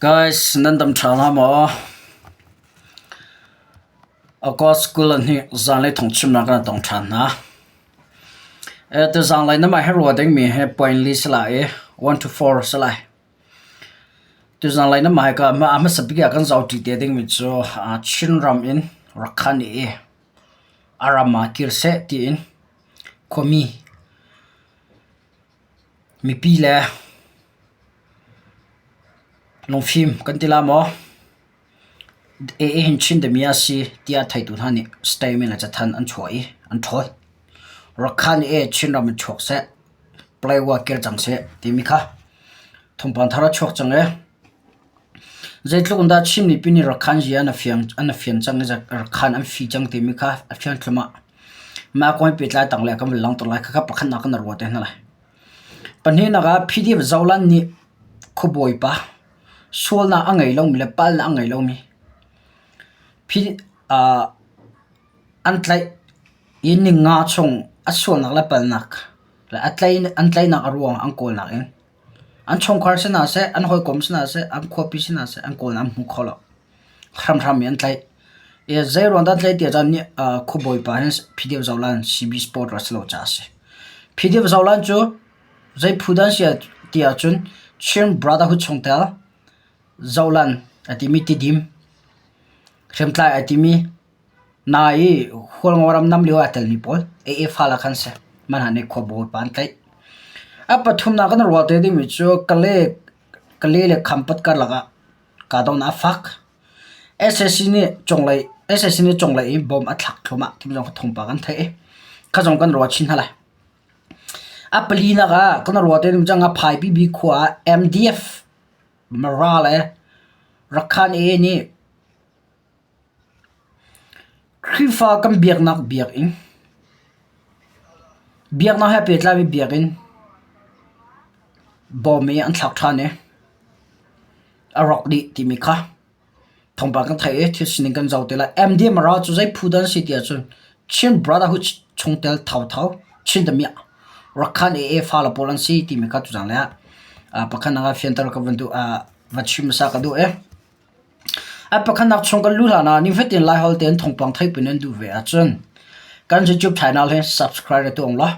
Guys, nan dam ṭha hna maw? August 22 zanlei thawngchimnak kan tong ṭhan hna. Tu zanlei na mah he rua dingmi hi point li si lai i 1 to 4 si lai. Tu zanlei na mah he ka a hmasa bik ah kan zohṭi te dingmi cu Chinram in Rakhine i a ram ah kir seh tiin khuami mipi le lungfim kan ti la maw? AA hin Chin dami a si tiah theitu hna nih statement le cathanh an chuah i an ṭhawl. Rakhine i Chinram in chuak seh, Paletwa kir cang seh timi kha thawngpang thar a chuak cang i zeitluk in dah Chin mipi nih Rakhine zia an a fian cang i Rakhine an fi cang timi kha a fiang thluahmah. Mah kong hi pehtlai tanglei ah kan vun langhter lai. Khakha pakhatnak kan ruah te hna lai. Pahnihnak ah PDF Zoland nih khuabawipa sualnak a ngei lomi le palnak a ngei lomi an tlaih i ninga chung a sualnak le palnak le an tlaihnak a ruang an kawlnak in an chungkhar sinah seh, an hawikom sinah seh, an khuapi sinah seh an kawlnak an hmu kho lo. Hramhram in an tlaih. I zeiruang dah an tlaih ti ahcun khuabawipa hin PDF Zoland CB Sport a si lo caah a si. PDF Zoland cu zei phu dah an si ti ahcun Chin Brotherhood chungtel Zoland a timi Tidim hriamtlai a timi na i Hualngo ram nam lio ah a telmi pawl AA fale kha an si. Mah hna nih khuabawipa an tlaih. A pathumnak kan ruah te dingmi cu Kale Kale le Khampat karlak ah kahdohnak a fak. Sac nih cunglei sac nih cunglei in bom a thlak thluahmah timi zong kha thawngpang kan theih i kha zong kan ruah chin hna lai. A palinak ah kan ruah te ding cu Ngaphaipibi khua ah MDF Mara le Rakhine AA nih Khrihfa kan biaknak biakinn biaknak he pehtlaimi biakinn bawm i an thlak ṭhan i a rawk dih timi kha thawngpang kan theih i thil sining kan zoh ti lai. MDMR cu zei phu dah an si ti ahcun Chin Brotherhood chungtel thotho Chin damiah Rakhine AA fale pawl an si timi kha tuzaan lei ah pakhatnak ah fianter ka van duh va chim hmasa ka duh i A pakhatnak chung kan luh hlan ah nifatin Laiholh tein thawngpang theih nan duh ve ahcun kan YouTube channel hi subscribe na tuah law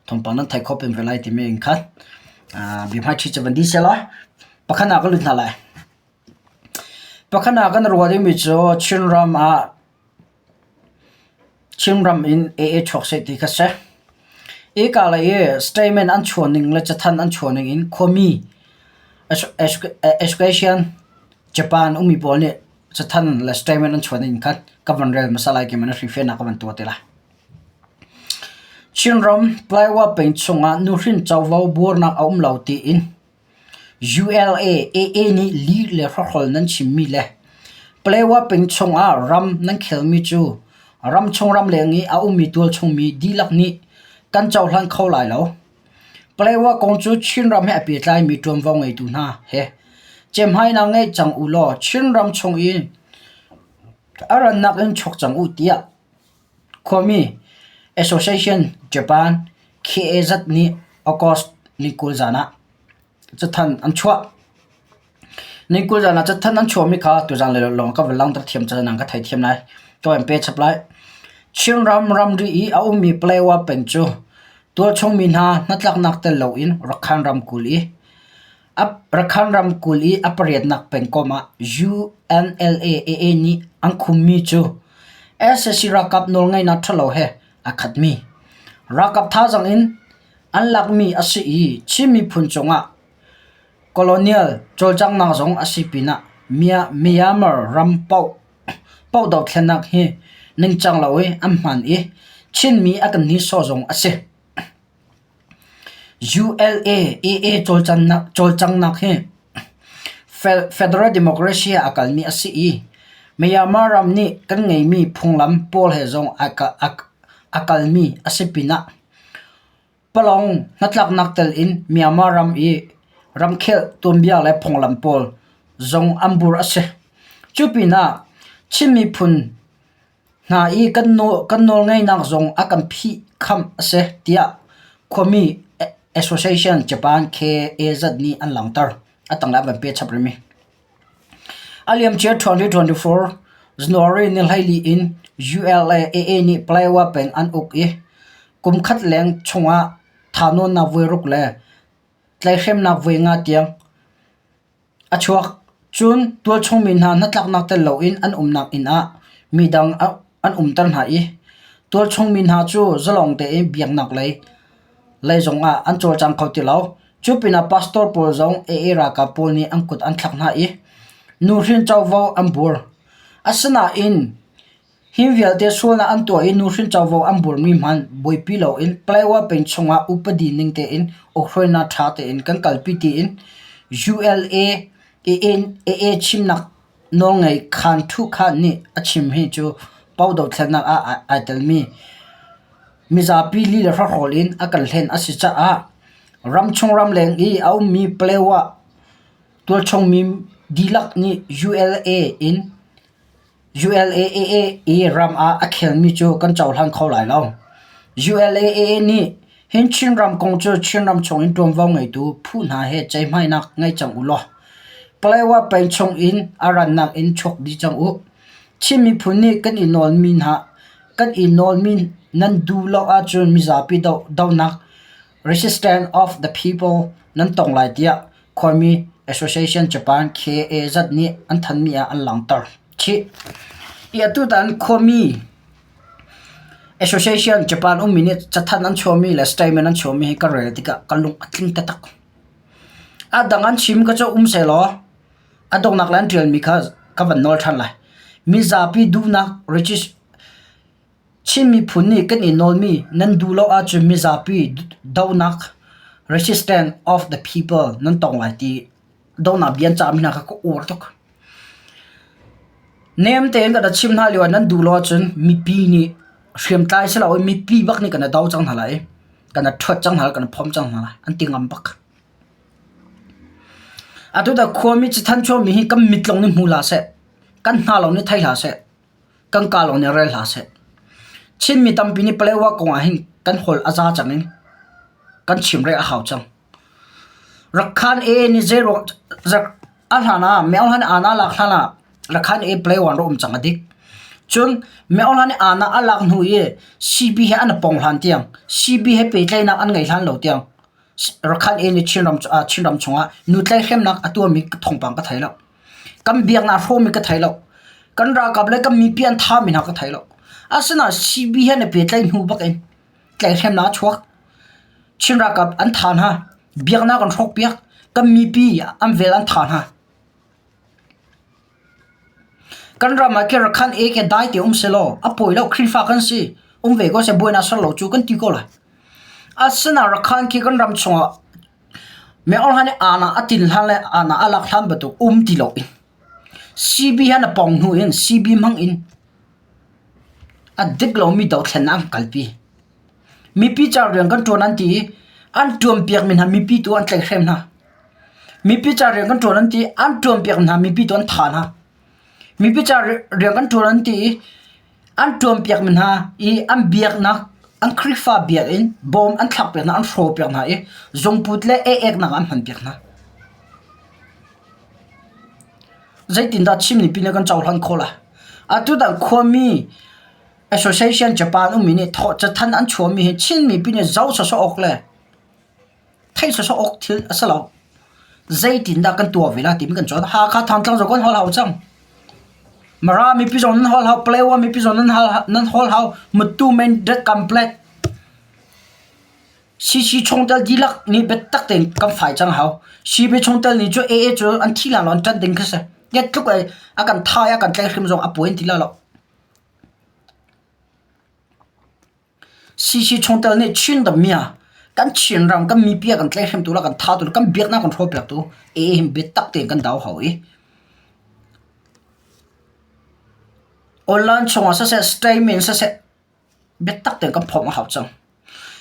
thawngpang nan theih khawh peng ve lai timi in khan biahmaiṭhi cu van dih sehlaw pakhatnak kan lut hna lai. Pakhatnak kan ruah dingmi cu Chinram ah Chinram in AA chuak seh ti kha si. Hika lei i statement an chuah ning le cathanh an chuah ning in khuami education Japan ummi pawl nih cathanh le statement an chuah ning kha ka van rel hmasa lai keimah nih hrifiannak ka van tuah te lai. Chinram Plywood peng chungah nuhrin covo buarnak a um lo tiin ULA AA nih lih le hrawkhrol nan chimmi le Paletwa peng chungah ram nan khelmi cu ramchung ramleng i a ummi tualchungmi dihlak nih kan cohlan kho lai lo. Paletwa kong cu Chinram he a pehtlaimi ṭuanvo ngeitu hna he cemhainak ngei cang u law Chinram chung i a rannak in chuak cang u tiah Khuami Association Japan KAZ nih August ni 20 zan ah cathanh an chuah. Ni 20 zan ah cathanh an chuahmi kha tuzan le lawng ka van langhter thiam caah ka theithiam lai. Ka van pe chap lai. Chinram ramri i a ummi Paletwa peng cu tualchung mi hna hnatlaknak tel loin Rakhine ramkulh i Rakhine ramkulh i a pariatnak pengkomh ah UNLA-AA nih an khummi cu sac ralkap nawlngeihnak ṭhalo he aa khatmi ralkap thazaang in an lakmi a si i Chin miphun cungah colonial cawlcanghnak zong a si pinah Myanmar ram paoh dothlennak hi ningcang lo i an hman i Chinmi a kan nihsawh zong a si. ULA-AA cawlcanghnak hi Federal Democracy ah a kalmi a si i Myanmar ram nih kan ngeihmi phunglam pawl he zong a kalmi a si pinah Palong hnatlaknak tel in Myanmar ram i ramkhel tuanbia le phunglam pawl zong an bur a si. Cu pinah Chin miphun hna i kan nawlngeihnak zong a kan phihkhamh a si tiah khuami Association Japan KAZ nih an langhter. A tanglei ah van pe chap rihmi. A liamcia 2024 January ni 14 in ULA-AA nih Palawa peng an uk i kum khat leng chungah thahnawnnak voiruk le tlaihhremnak voi nga tiang a chuak. Cun tualchung mi hna hnatlaknak tel loin an umnak inn ah midang an umter hna i tualchung mi hna cu zalong tein biaknak lei lei zongah an cawlcang kho ti lo. Cu pinah pastor pawl zong AA ralkap pawl nih an kut an thlak hna i nuhrin covo an buar. Asinain Hi vialte sualnak an tuah i nuhrin covo an buarmi hmanh buaipi loin Palawa peng chungah upadi ning tein ukhruainak ṭha tein kan kalpi tiin ULA AA chimnak nawlngei Khan Thu Khan nih a chim hi cu Pau dothlennak ah ai telmi mizapi li le hrawkhrawl in a kan hlen a si caah ramchung ramleng i a ummi Palawa tualchungmi dihlak nih ULA in ULAAA i ram ah a khelmi cu kan cohlang kho lai lo. ULAAA nih hin Chinram kong cu Chinram chungin ṭuanvo ngeitu phu hna he ceihmainak ngei cang u law Palawa peng chungin a rannak in chuak dih cang u. Chin miphun nih kan i nawlmi hna kan i nawlmi nan duh lo ahcun mizapi dohnak Resistance of the People nan tong lai tiah Khuami Association Japan KAZ nih an thanmi ah an langhter chih. I atutan khuami Association Japan ummi nih cathanh an chuahmi le statement an chuahmi hi ka rel tikah ka lung a tling taktak. A dang an chim ka cu um sehlaw a donghnak le an ṭialmi kha ka van nawl ṭhan lai. Mizapi duhnak Chin miphun nih kan i nawlmi nan duh lo ahcun mizapi dohnak resistance of the people nan tong lai ti dohnak bia an cahmi hna kha ka uar tuk. Nem tein kan chim hna lio ah nan duh lo ahcun mipi nih hriamtlai si loin mipi bak nih kan i do cang hna lai i kan i ṭhuat cang hna lai, kan i phomh cang hna lai an ti ngam bak. Atu tah khuami cithan chuahmi hi kan mit lawng nih hmu hlah seh, kan hna lawng nih thei hlah seh. Kan kaa lawng nih rel hlah seh. Chinmi tampi nih Palewa kong ah hin kan holh a za cang in kan chimrel a hau cang. Rakhan e nih zeiruang a hlan ah Myohlan ana lak hlan ah Rakhan e Palewa rak um cang a dik. Cun Myohlan ana a lak hnu i CB he an i pong hlan tiang CB he pehtlaihnak an ngei hlan lo tiang Rakhan e nih Chinram Chinram chungah nu tlaihhremnak a tuahmi thawngpang ka thei lo. Kan biaknak hrawmi ka thei lo. Kan ralkap le kan mipi an thami hna ka thei lo. Asinain CB he na pehtlaih hnu bak in tlaihhremnak a chuak. Chin ralkap an tha hna. Biaknak an hrawkpiak. Kan mipi an vel an tha hna. Kan ram ah khin rakhan ek he dai te um selaw a pawi lo Khrihfa kan si. Um ve ko seh buainak ser lo cu kan ti ko lai. Asinain rakhan khi kan ram chungah Myohla nih aana a tin hlan le aana a lak hlan bantuk um ti loin CB he na pong hnu in CB hmang in a dik lomi dothlennak an kalpi. Mipi ca rian kan ṭuan an ti i an ṭuanpiakmi hna mipi tu an tlaihhrem hna. Mipi ca rian kan ṭuan an ti i an ṭuanpiakmi hna mipi tu an thah hna. Mipi ca rian kan ṭuan an ti i An ṭuanpiakmi hna i an biaknak an Khrihfa biakinn bawm an thlakpiak hna, an hrawpiak hna i zungput le eh-eknak ah an hmanpiak hna. Zeitindah Chin mipi nih kan cohlan khawh lai? Atu dang khuami Association Japan ummi nih thawh cathanh an chuahmi hi Chin mipi nih zoh sawsawh awk le theih sawsawh awk thil a si lo. Zeitindah kan tuah ve lai timi kan cawn. Hakha Thantlang zong kan holh hau cang. Mara mipi zong nan holh hau, Palewa mipi zong nan hal nan holh hau, Muttu Mendret Complex CC chungtel dihlak nih biatak tein kan fai cang hau. CB chungtel nih cu AA cu an thi la lo an ṭan ding khi si. Nget tluk ai a kan thai a kan tlaihhrim zong a puai an ti la lo. CC chungtel nih Chin dawtmi kan Chinram kan mipi a kan tlaihhremtu le a kan thahtu le kan biaknak a kan hrawlpiaktu AA hin biatak tein kan do hau i online chungah siseh statement siseh biatak tein kan phomh a hau cang.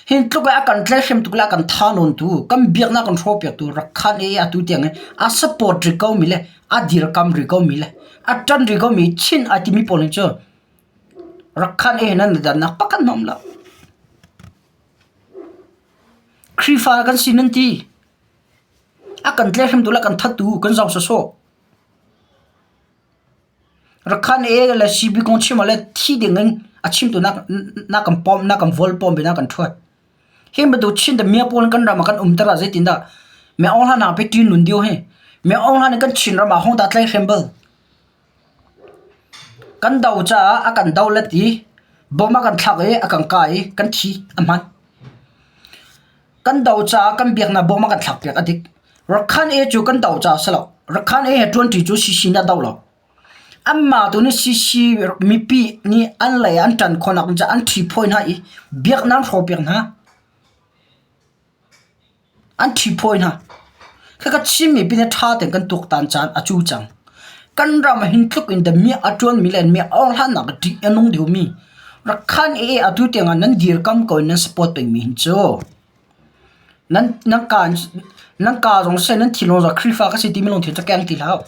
Hi tluk i a kan tlaihhremtu le a kan thahnawntu kan biaknak a kan hrawlpiaktu Rakhan AA atu tiang i a support rih komi le a dirkam rih komi le a ṭan rih komi Chin ai timi pawl hi cu Rak khan e nan dannak pakhat hmanh um lo. Khrihfa kan si nan ti. A kan tlaihhremtu le a kan thattu kan zoh sawsawh. Rakhan A le CB kong chim ah le thi ding in a chimtu na na kan pom na kan vol pom na kan ṭhuat. Hi bantuk Chin the mia pawl kan ram ah kan umter ah zeitindah me ong hlan ah pe ṭin nun dio hi. Me ong hlan in kan Chin ram ah hong ta tlai hrem bal. Kan do caah a kan dolet i bom a kan thlak i a kan kah i kan thi a hman. Kan do caah kan biaknak bom a kan thlakpiak a dik. Rakhan E cu kan do caah a si lo. Rakhan E he ṭuanṭi cu CC nih a do lo. Anmah tu nih CC mipi nih an lei ah an ṭan khawhnak ding caah an ṭhiphawi hna i biaknak an hrawhpiak hna. An ṭhiphawi hna. Khakha Chin mipi nih ṭha tein kan tuaktan caan a cu cang. Kan ram ah hin tluk in damiah a ṭuanmi le miah awhlannak a ṭih a nung deuhmi Rakhan ee atu tiangah nan dirkam ko in nan support pengmi hin cu nan nan kaa nan kaa zong siseh nan thinlung zong Khrihfa ka si timi lungthin cu keng ti hlah u.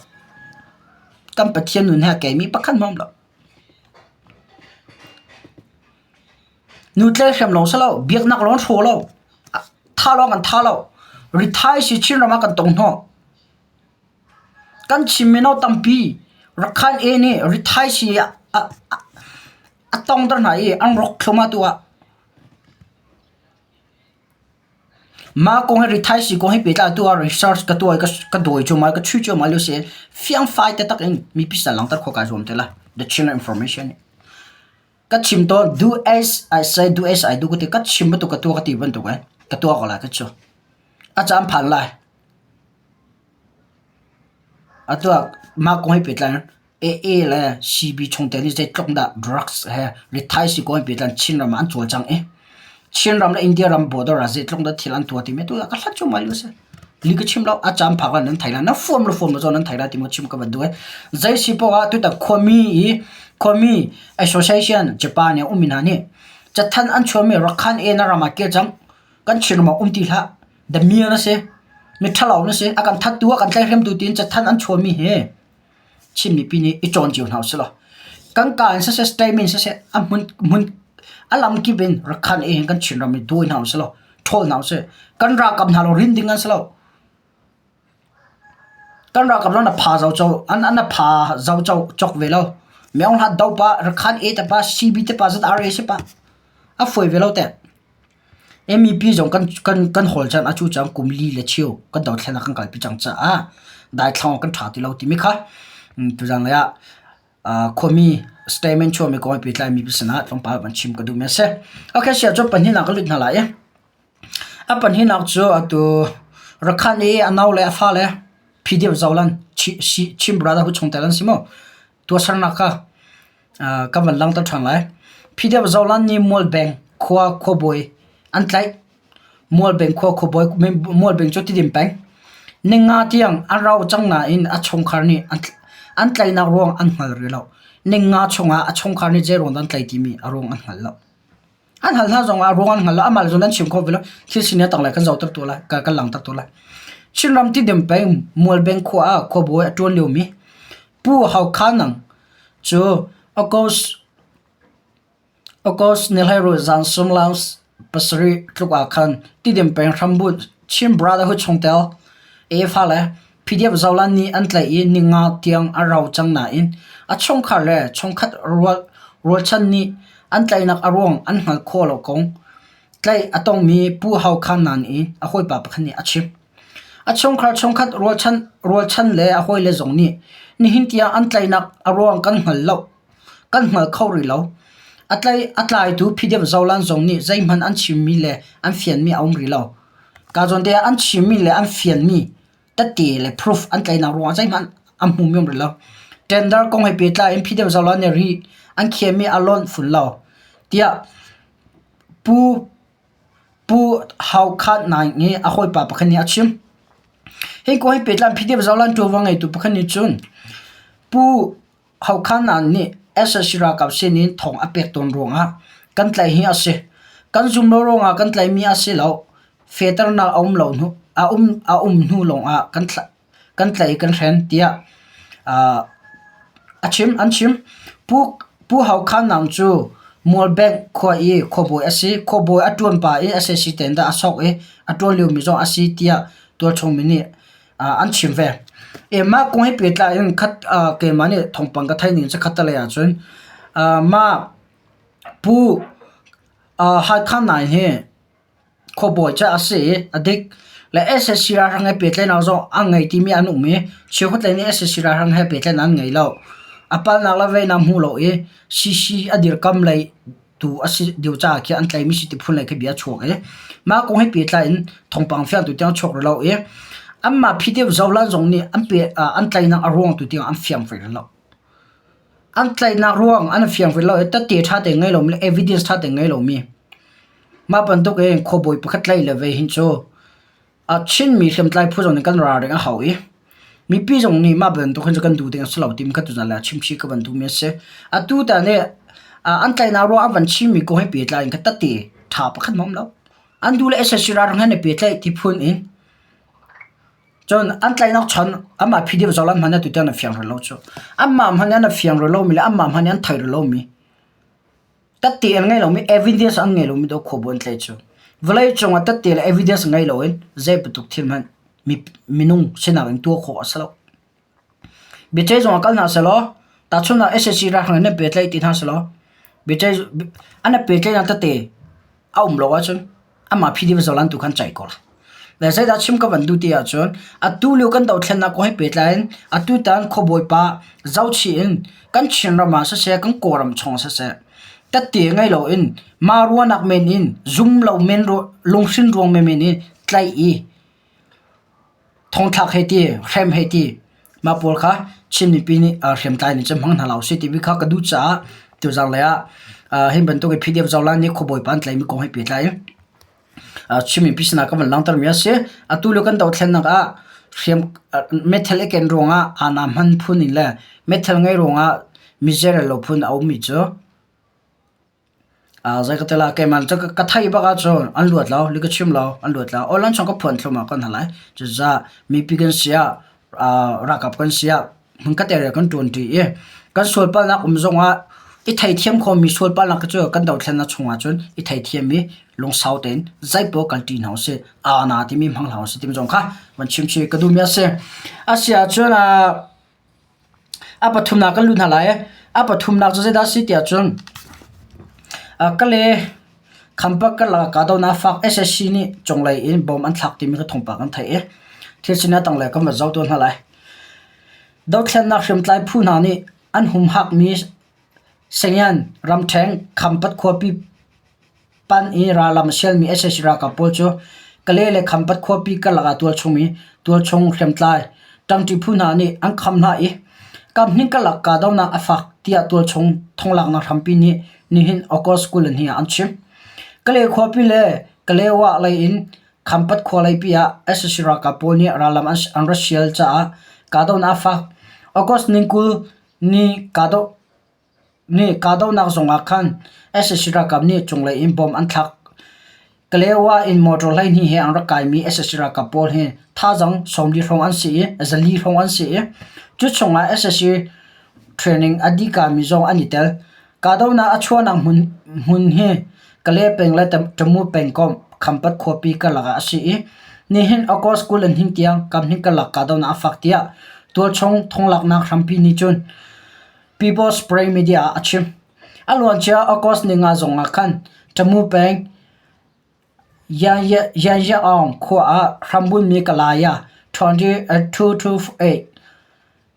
Kan Pathian nun he a keimi pakhat hmanh a um lo. Nu tlaihrem lawng si lo, biaknak lawng an hraw lo, tha lawng an tha lo. Rithai si Chinram ah kan tong hnawh. Kan Chin mino tampi Rakhine A nih rithai si a, a, a tongter hna i an rawk thluahmah tu ah. Mah kong hi rithai si kong hi pehtlai tu ah research ka tuah i ka dawi cuahmah i ka chui cuahmah lio si i fiangfai taktak in mipi sin ah langhter khawh kai zuam te lai. The Chinland Information nih. Ka chim tawn do as I say do as I do ka ti ka chim bantuk ka tuah ka ti bantuk ai ka tuah ko lai ka cu. A caan phan lai. Atu ah mah kong he pehtlai in AA le CB chungtel nih zeitluk dah drugs he rithaisi kong he pehtlai in Chinram ah an cawlcang i Chinram le India ram border ah zeitluk dah thil an tuah timi atu ah ka hlat cuahmah lio a si. Li ka chim lo, a caan phak ah nan thei lai. Na fuam le fuam lo zong nan thei lai timi ka chim ka van duh ai. Zei si paoh ah tutan khuami i khuami association Japan i a ummi hna nih cathanh an chuahmi Rakhine A na ram ah kir cang. Kan Chinram ah um ti hlah. Damian a si. Miṭhalo na si. A kan thattu, a kan tlaihremtu tiin cathanh an chuahmi hi Chin mipi nih i cawn cio hna usih law kan ka in siseh statement siseh a hmun hmun a lamkip in Rakhine in kan Chinram hi dawi hna usih law ṭhawl hna usih. Kan ralkap hna lawng rin ding an si lo. Kan ralkap lawng na pha zo cho an an na pha zo cho chok ve lo. Meong hlat do pa Rakhine A te pa CB te pa ZRA si pa a fawi ve lo teh. MEP zong kan hawl caan a cu cang kum li le cheu kan dothlennak kan kalpi cang caah daithlang awk kan ṭha ti lo timi kha tuzanlei ah khuami statement chuahmi kong he pehtlaimi sinah tlawmpal van chim ka duhmi a si. Okay, sia cu pahnihnak ka lut hna lai i a pahnihnak cu atu Rakhan i a nau le a fale PDF Zolan Chin Brotherhood chungtel an si maw? Tuahsernak kha Ka van langhter ṭhan lai. PDF Zolan nih Mualbeng khua khuabawi an tlaih. Mualbeng khua khuabawi Mualbeng cu Tidim peng. Ninga tiang an rau cang nain a chungkhar nih an tlaihnak ruang an hngal rih lo. Ninga chungah a chungkhar nih zei ruang dah an tlaih timi a ruang an hngal lo. An hal hna zongah a ruang an hngal lo. Amah le cun an chim kho ve lo. Thil sining a tanglei kan zohter tu lai, kan langhter tu lai. Chinram Tidim peng Mualbeng khua ah khuabawi a ṭuan liomi Pu Hau Kha Nang cu August August nihleiru zan sumlam pasarih tluk ah khan Tidim peng hrambunh Chin Brotherhood chungtel AFA le PDF Zolan nih an tlaih i ninga tiang a rau cang nain a chungkhar le chungkhat rualchan nih an tlaihnak a ruang an hngalh khawh lo kong tlaih a tongmi Pu Hau Kha Nan i a hawipa pakhat nih a chim. A chungkhar chungkhat rualchan le a hawile zong nih nihin tiang an tlaihnak a ruang kan hngal lo. Kan hngal kho rih lo. A tlaitu PDF Zolan zong nih zeihmanh an chimmi le an fianmi a um rih lo. Ka zawn te ah an chimmi le an fianmi tette le proof an tlaihnak ruangah zeihmanh an hmumi um rih lo. Tender kong he pehtlai in PDF Zolan nih ri an khiahmi a lonh fun lo tiah Pu Pu Hau Khat Naing i a hawipa pakhat nih a chim. Hi kong he pehtlai in PDF Zolan ṭuanvo ngeitu pakhat nih cun Pu Hau Khat Naing nih sac ralkap sinin thawng a pek tawn ruangah kan tlaih hi a si. Kan zum lo ruangah kan tlaihmi a si lo. Fehternak a um lo hnu a um a um hnu lawngah kan thlah kan tlaih i kan hren tiah a chim an chim. Pu Pu Hau Khan Nang cu Mualbank khua i khuabawi a si. Khuabawi a ṭuan pa i sac ten dah a sok i a ṭuan liomi zong a si tiah tualchung mi nih an chim ve. E mah kong he pehtlai in khat keimah nih thawngpang ka theih ning cu khat telei ahcun mah Pu Hakha Nai hi khuabawi cu a si i a dik. Le SSC ralhrang he pehtlaihnak zong an ngei timi an um i cheukhat lei nih SSC ralhrang he pehtlaihnak an ngei lo. A palhnak le veinak hmuh lo i CC a dirkam lei tu a si deuh caah khi an tlaihmi si ti phun lei khi bia a chuak i mah kong he pehtlai in thawngpang fiang tu tiang a chuak rih lo i anmah phi deuh zohlan zong nih an pe an tlaihnak a ruang tu tiang an fiang ve rih lo. An tlaihnak ruang an fiang rih lo i tette ṭha tein ngei lomi le evidence ṭha tein ngei lomi mah bantuk in khuabawi pakhat tlaih le vei hin cu a Chinmi hriamtlai phu zong nih kan ralring a hau i mipi zong nih mah bantuk hin cu kan duh ding a si lo timi kha tuzaan le chimchih ka van duhmi a si. Atu tan i an tlaihnak ruang an van chimmi kong he pehtlai in kha tette ṭha pakhat hmanh a um lo. An duh le SSC ralring he an i pehtlaih ti phun in Cun an tlaihnak chan anmah PDF zong an hman atu tiang na fiang rih lo cu. Anmah hmanh an fiang rih lomi le anmah hmanh an thei rih lomi tette an ngei lomi evidence an ngei lomi dawh khuabu an tlaih cu. Vawlei cungah tette le evidence ngei loin zei bantuk thil hmanh minung sinak in tuah khawh a si lo. Biaceih zung ah kal hna sehlaw tahchunhnak SAC ralhrang in nan pehtlaih ti hna sehlaw biaceih an i pehtlaihnak tete a um lo ahcun amah PDF zohlan tu khan ceih ko lai. Le zeidah chim ka van duh ti ahcun atu lio kan dothlennak kong he pehtlai in atutan khuabawipa zohchih in kan Chinram ah siseh kan Kawlram chung ah siseh tette ngei loin mah ruahnak men in zum lo men lunghrin ruang menmen in tlaih i Thongthlak hei ti, hrem hei ti, mah pawl kha Chin mipi nih hriamtlai nih cun hmang hna hlah usih timi kha ka duh caah tuzanglei ah hi bantuk in PDF Zohlan nih khuabawipa an tlaihmi kong he pehtlai in Chin mipi sinah ka van langhtermi a si. Atu lio kan dothlennak ah hriam meithal i ken ruangah aa hman phun in le meithal ngei ruangah mizeirel lo phun a ummi cu Zei ka ti lai, keimah cu ka theih bak ahcun an luat lo, li ka chim lo, an luat lo. Aw chung ka phuan thluahmah ko hna lai. Cucaah mipi kan si ah, ralkap kan si ah hmunkhat area kan ṭuanṭi i kan sualpalhnak um zongah i theithiam khomi sualpalhnak cu kan dothlennak chungah cun i theithiam i lungsau tein zeipaoh kalṭi hna usih, aa-na timi hmang hlah usih timi zong kha van chimchih ka duhmi a si. A si ahcun A pathumnak kan lut hna lai. A pathumnak cu zeidah a si tiah cun Kale Khampat karlak ah kahdohnak fak SSC nih cunglei in bom an thlak timi kha thawngpang kan theih i thil sining tanglei kan van zoh tawn hna lai. Dothlennak hriamtlai phu hna nih an humhakmi Sengian ramṭheng Khampat khuapi Pan i rallam a sialmi sac ralkap pawl cu Kale le Khampat khuapi karlak ah tualchung i tualchung hriamtlai ṭangṭi phu hna nih an kham hna i kaphnih karlak kahdohnak a fak tiah tualchung thonglaknak hrampi nih nihin August 22 ah an chim. Kale khuapi le Kalewa lei in Khampat khua leipi ah sac ralkap pawl nih rallam an ra sial caah kahdohnak a fak. August ni 20 ni kahdoh Nih kahdohnak zongah khan sac ralkap nih cunglei in bomb an thlak. Kalewa in motor 12 he an rak kaimi sac ralkap pawl hi thazaang 40 hrawng an si i 400 hrawng an si i cu chungah sac training a dih kami zong an i tel. Kahdohnak a chuahnak hmun, hmun hi Kale peng le Tamu pengkomh Khampat khuapi karlak ah a si i nihin August 22 tiang kamhnih karlak kahdohnak a fak tiah tualchung thonglaknak hrampi nih cun People's Spray Media ah a chim. A luancia August ninga zongah khan Tamu peng Yanyaung khua ah hrambunmi Kalaya 2228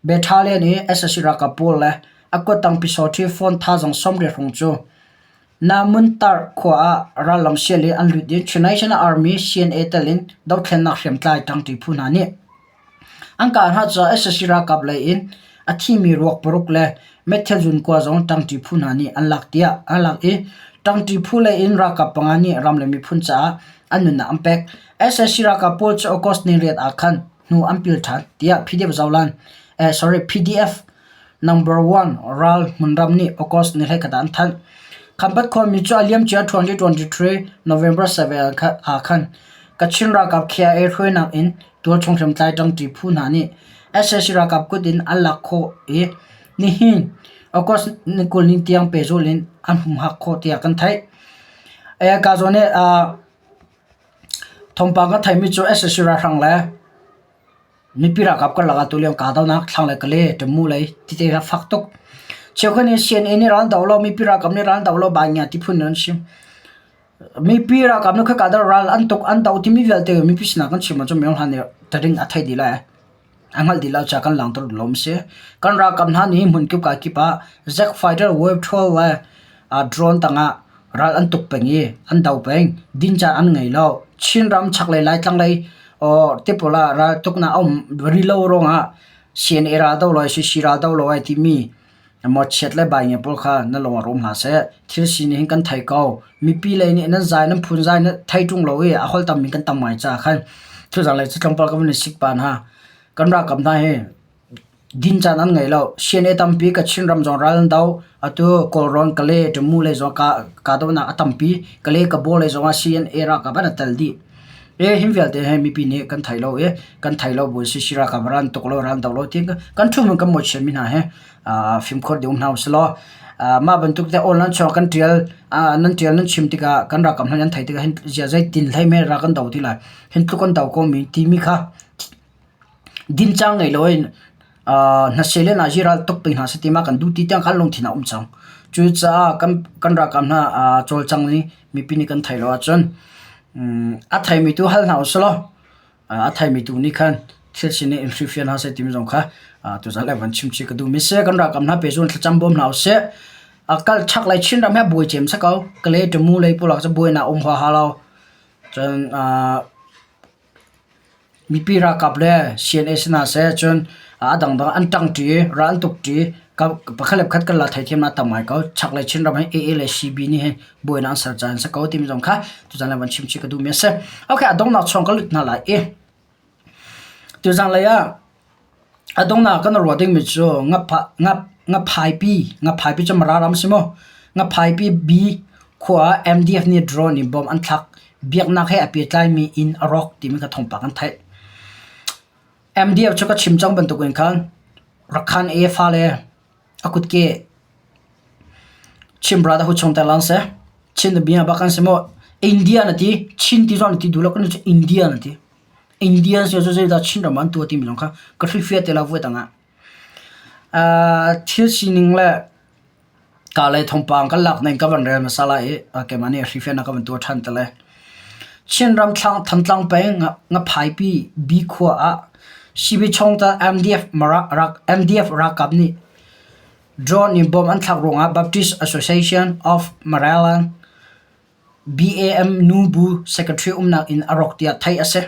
Battalion i sac ralkap pawl le a kuttang Pyisawṭhi phone thazaang 80 hrawng cu Namuntar khua ah rallam sial i an lut i Chin National Army CNA tel in dothlennak hriamtlai ṭangṭi phu hna nih An kah hna caah sac ralkap lei in a thimi ruak paruk le meithal zunkua zong ṭangṭi phu hna nih an lak tiah an lak i ṭangṭi phu lei in ralkap panga nih ram le miphun caah an nunnak an pek. Sac ralkap pawl cu August ni riat ah khan hnu an pil ṭhan tiah PDF Zolan eh sorry PDF number one ral hmunram nih August ni 21 ah an thanh. Khampat khuami cu a liamcia 2023 November 7 ah khan Kachin ralkap KIA hruainak in Tualchung hriamtlai ṭangṭi phu hna nih sac ralkap kut in an lak khawh i nihin August ni 20 ni tiang pehzulh in an humhak khawh tiah kan theih. Ka zawn i thawngpang kan theihmi cu sac ralhrang le Mipi ralkap karlak ah tulio kahdohnak thlanglei Kale, Tamu lei tite a fak tuk. Cheukhat nih CNA nih ral an do lo, mipi ralkap nih ral an do lo baingia ti phun in an chim. Mipi ralkap nih khoika dah ral an tuk an do timi vialte mipi sinah kan chim ahcun minung hna nih taring a thei dih lai. A hngalh dih lo caah kan langhter duh lo si. Kan ralkap hna nih hmunkip ka kip ah Zack fighter wave 12 le drone tangah ral an tuk peng i an do peng. Din caan an ngei lo. Chinram chaklei Laitlang lei tipawl ah ral tuknak a um rih lo ruangah CNA ral do lo CC ral do lo ai timi mawchiat le bainge pawl kha na lung ah rum hna seh. Thil sining hin kan thei ko. Mipi lei nih nan zai nan phun zai nan thei ṭung lo i a holh tammi kan tam ngai caah khan thuzang lei cu tlawmpal ka van i sik pah hna. Kan ralkap hna hi din caan an ngei lo. CNA tampi Kachin ram zong ral an do. Atu Kawlrawn Kale Tamu lei zong kahdohnak a tampi. Kale Kabaw lei zong ah CNA ralkap an i tel dih. E hin vialte hi mipi nih kan thei lo i kan thei lo bu si ralkap ral an tuk lo ral an do lo ti kan ṭhu kan mawhchiat mi hna hi fimkhur ding um hna usih law mah bantuk te online chung kan ṭial nan ṭial nan chim tikah kan ralkap hna an theih tikah hin zia zeitin hlei me ral kan do ti lai hin tluk kan do ko mi timi kha din cang ngei loin hnaseh le nazi ral tuk peng hna seh ti ma kan duh ti tiang khan lungthin a um cang. Cucaah kan kan ralkap hna cawlcang ning mipi nih kan theih lo ahcun a theimi tu hal hna usih law a theimi tu nih khan thil sining in hrilhfiah hna seh timi zong kha tuzaan le van chim chih ka duhmi si. Kan ralkap hna pe zun thlacam bawm hna usih. A kal chaklei Chinram hi a buai cem si ko. Kale Tamu lei pawl ah cun buainak um huaha lo. Cun Mipi ralkap le CNA si hna seh cun a dangdang an ṭangṭi i ral an tukṭi. Pakhat le pakhat kan la theithiamnak a tam ngai ko. Chaklei Chinram hi AA le CB nih hin buainak an ser caah an si ko timi zong kha tuzaan le van chim chih ka duhmi a si. Okay, a donghnak chung ka lut hna lai i tuzaan lei ah A donghnak kan ruah dingmi cu ngaphaipi, ngaphaipi cu Mara ram a si maw? Ngaphaipi B khua ah MDF nih drone in bomb an thlak. Biaknak he a pehtlaimi inn a rawk timi kha thawngpang an theih. MDF cu ka chim cang bantukin khan Rakhan A fale a kutke Chin Brotherhood chungtel an si. Chin bia bak an si maw? India na ti, Chin ti zong na ti duh lo, kan cu India na ti. Indian cu zeidah Chinram ah an tuah timi zong kha ka hrilhfiah te lo voi dang ah. Thil sining le ka lei thawngpang kan lak ning ka van rel hmasa lai i keimah nih hrilhfiahnak ka van tuah ṭhan te lai. Chinram thlang Thantlang peng Ngaphaipi Bi khua ah CB chungtel MDF MDF ralkap nih drone in bomb an thlak ruangah Baptist Association of Maryland BAM nubu secretary umnak inn a rawk tiah theih a si.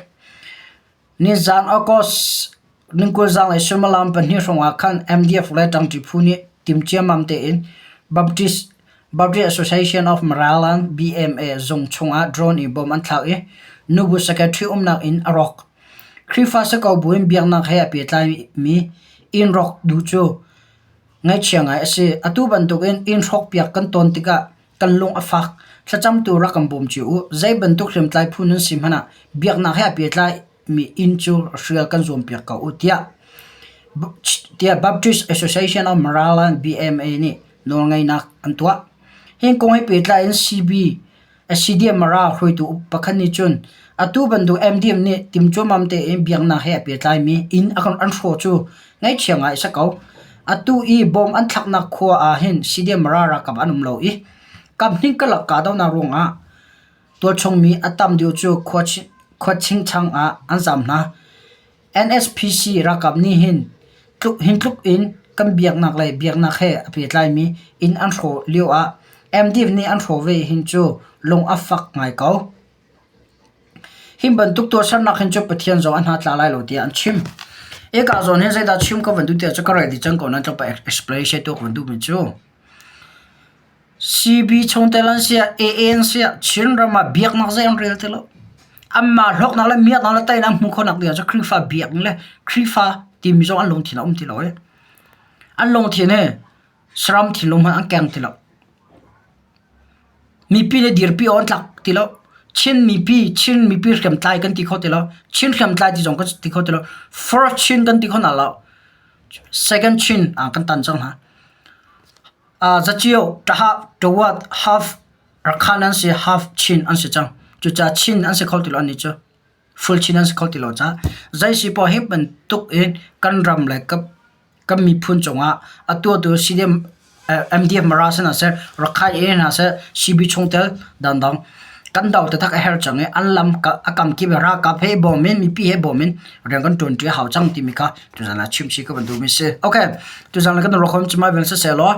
Nizaan August 20 zanglei suimilam pahnih hrawngah khan MDF le ṭangṭi phu nih tim ciammam tein Baptist Baptist Association of Maryland BMA zung chungah drone in bomb an thlak i nubu secretary umnak inn a rawk. Khrihfa si ko buin biaknak he a pehtlaimi inn rawk duh cu ngaihchia ngai a si. Atu bantukin inn hrawkpiak kan tawn tikah kan lung a fak. Thlacamtu rak kan bawm cio u. Zei bantuk hriamtlai phu nan si hmanh ah biaknak he aa pehtlaimi inn cu hrial kan zuampiak ko u tiah tiah Baptist Association of Maryland BMA nih nawlngeihnak an tuah. Hi kong he pehtlai in CB SCDF Mara hruaitu pakhat nih cun atu bantuk MDM nih timcuamam tein biaknak he a pehtlaimi inn an hrawh cu ngaihchia ngai a si ko. Atu i bom an thlaknak khua ah hin CDF Mara ralkap an um lo i kaphnih karlak kahdohnak ruangah tualchungmi a tam deuh cu khua chingchang ah an zaam hna. NSPC ralkap nih hin hin tluk in kan biaknak le biaknak he a pehtlaimi inn an hrawh lio ah MDF nih an hrawh ve hin cu lung a fak ngai ko. Hi bantuk tuahsernak hin cu Pathian zong a hna tla lai lo tiah an chim. Eka zawn hin zeidah chim ka van duh tiah cu ka rel dih cang ko nain tlawmpal explanation tuah ka van duhmi cu CB chungtel an siah, AA an siah, Chinram ah biaknak zei an rel ti lo. Anmah hlawknak le miaknak le teinak hmuh khawhnak ding ah cun Khrihfa biak le Khrihfa timi zong an lungthin a um ti lo i an lungthin hi saram thinlung hmanh an keng ti lo. Mipi nih dirpi awk an tlak ti lo. Chin mipi, Chin mipi hriamtlai kan ti kho ti lo. Chin hriamtlai ti zong kan ti kho ti lo. First Chin kan ti kho hna lo. Second Chin ah kan tan cang hna. Zacio, ṭahah, ṭawat, half Rakhan an si, half Chin an si cang. Cucaah Chin an si kho ti lo annih cu. Full chin an si kho ti lo caah zei si poah hi bantuk in kan ram le kan miphun cungah a tuahtu CDM MDF Mara sin ah seh, Rakhine in hna seh, CB chungtel dangdang kan do taktak a herh cang i an lam a kam kip ralkap he bawm in mipi he bawm in rian kan ṭuanṭi a hau cang timi kha tuzan ah chim si ka van duhmi si. Okay, tuzan le kan ruak cuma vel siseh law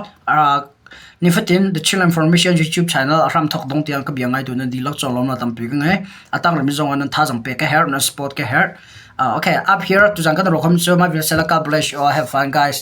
nifatin The Chin Information YouTube channel a hram thok dong tiang ka bia ngai tu nan dihlak conglawm na tampi ka ngei. A tang rimi zong ah nan thazang pe ka herh, nan support ka herh. Okay, up here tuzan kan ruak cuma vel sela God bless you all. Have fun guys.